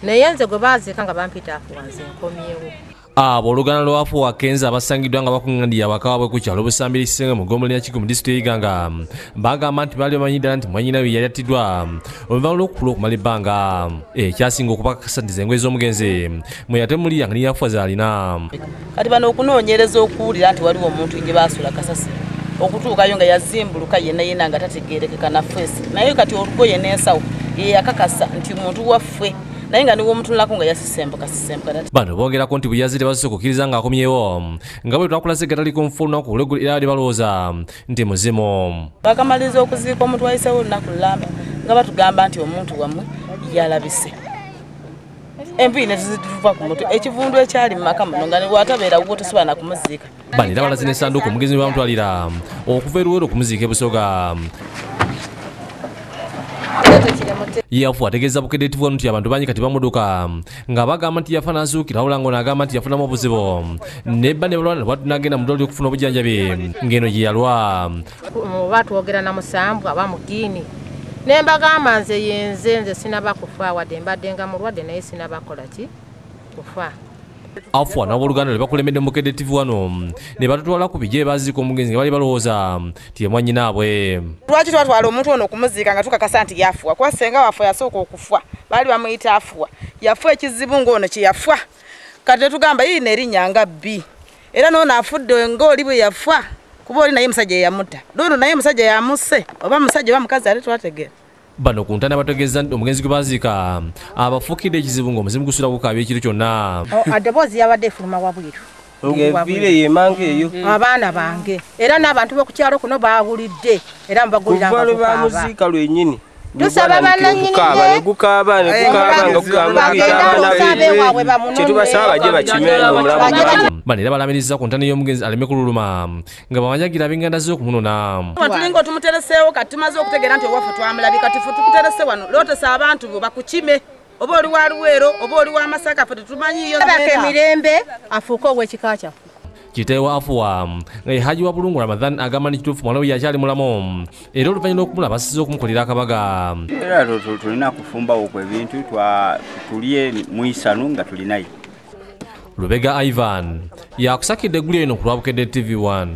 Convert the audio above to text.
Naye nze gwe baaziika nga bampita Afuwa, nze nkomyewo. Abo oluganda lwa Afuwa Kenzo abasangiddwa nga bakuŋŋaanira abaka waabwe ku kyalo Busambiri Kisenge mu ggombolola ya Kigo mu disitulikiti y'e Iganga bagamba nti baali bamanyi ddala nti mwannyinaabwe yali attiddwa oluvannyuma lw'okukula okumala ebbanga. Ekyasinga okubakakasa nti ze ngoye z'omugenzi mwe yatemulira nga ne Afuwa z'alina. Kati bano okunoonyereza okuwulira nti waliwo omuntu gye baasula kasasiro okutuukayo nga yazimbuluka yenna yenna nga tategeerekeka na ffeesi, naye kati olugoye n'ensawo ye yakakasa nti muntu waffe, naye nga niwomutunulako nga yasisembuka sisembuka. Bano bongerako nti bwe yazze tebasoose kukkiriza ng'akomyewo nga bwe twakulaze gataliko nfu olunaku olw'eggulo era bali balowooza nti muzimu. Bakamaliriza okuziika omuntu wayiseewo olunaku lulamba nga batugamba nti omuntu wammwe yalabise. Enviiri ne tuzituva ku mutwe, ekivundu ekyali mu maka muno nga ne bw'atabeera wuwo tosobola na kumuziika. Bano era balaze n'essanduuko omugenzi mwe bamutwalira okuva e Luweero okumuziika e Busoga. Yafu ategeeza Bukedde TV nti abantu bangi kati bamuduka nga bagamba nti yafa n'azuukira, wabula ng'ono agamba nti yafunamu obuzibu nebba ne balwana bw'atyo n'agenda mu ddwaliro okufuna obujjanjabi ng'eno gye yalwa. Oba twogera na musambwa oba mugiini ne mbagamba nze yenze, nze sinaba kufa wadde mbadde nga mulwadde naye sinaba kukola ki kufa. Afuwa n'abooluganda lwe bakulemedde mu Bukedde TV wano ne batutwala ku bigye baziika omugenzi nga bali balowooza nti ye mwannyinaabwe. Lwaki twatwala omuntu ono okumuziika nga tukakasa nti yafuwa? Kuba ssenga waffe yasooka okufa baali bamuyita Afuwa, yafa ekizibu ng'ono kye yafa. Kati tetugamba yiino erinnya nga bbi, era n'ono afudde ng'oli bwe yafa, kuba oli naye musajja yeyamutta, n'ono naye musajja yamusse, oba musajja oba mukazi ate twategeera. Bano ku ntaana bategeeza nti omugenzi gwe baziika abafuukidde ekizibu ng'omuzimu gusula gukaabya ekiro kyonna. Addoboozi yabadde efuluma wabweru. Ng'eviire y'emanga eyo. Abaana bange era n'abantu b'oku kyalo kuno baawulidde era mbagulira Kuva nga lwe gukaaba. bamuziika lwennyini. Tusaba bannannyini Gukaaba, ne gukaaba, ne gukaaba, nga gugamba Bagenda kuyita abaana okusaba be. ewaabwe bamunone. Kye tubasaba bajje bakime omulamu. Bajje bakime. Bano era balamiriza ku ntaana y'omugenzi aleme kululuma nga bamanyagira ab'enganda ze okumunona. Tulinga otumutereseewo kati tumaze okutegeera nti owaffe twamulabye, kati ffe tukuterese wano lootesa abantu bo bakukime, oba oli wa Luweero oba oli wa Masaka, ffe tetumanyiiyo. Kabaka emirembe afuuke ow'ekika kyaffe. Kitaawe wa Afuwa nga ye Haji wa Bulungu Ramadhan agamba nti kituufu mwana we yakyali mulamu era oluvannyuma lw'okumulaba asize okumukolera akabaga. Era tulina kufumbawo ku ebintu tulye mu isanu nga tulinayo. Lubega Ivan yakusakidde eggulire eno ku lwa Bukedde TV 1.